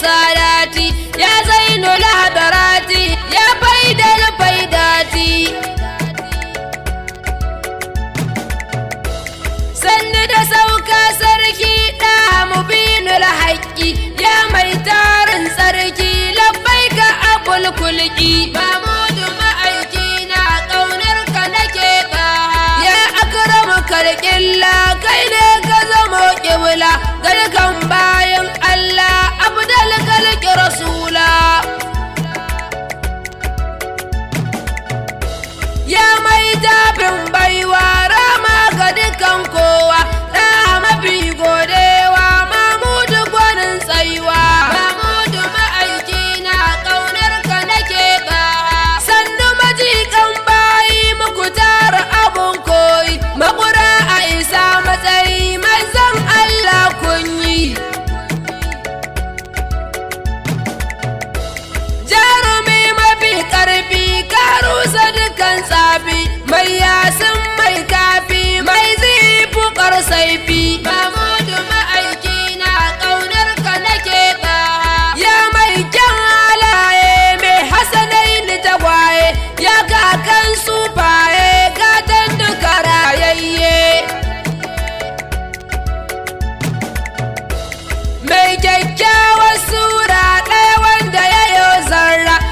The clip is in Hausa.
Sadati, ya Zainul Hadarati, ya Faidal Faidati. Sannu da sauka sarki ɗa mubinul haƙƙi, ya mai tarin tsarki, labbaika abul kulki. Mamudu ma'aiki na ƙaunar ka nake ɗaha. Ya akramu kalƙilla, kai ne ka zamo ƙibla.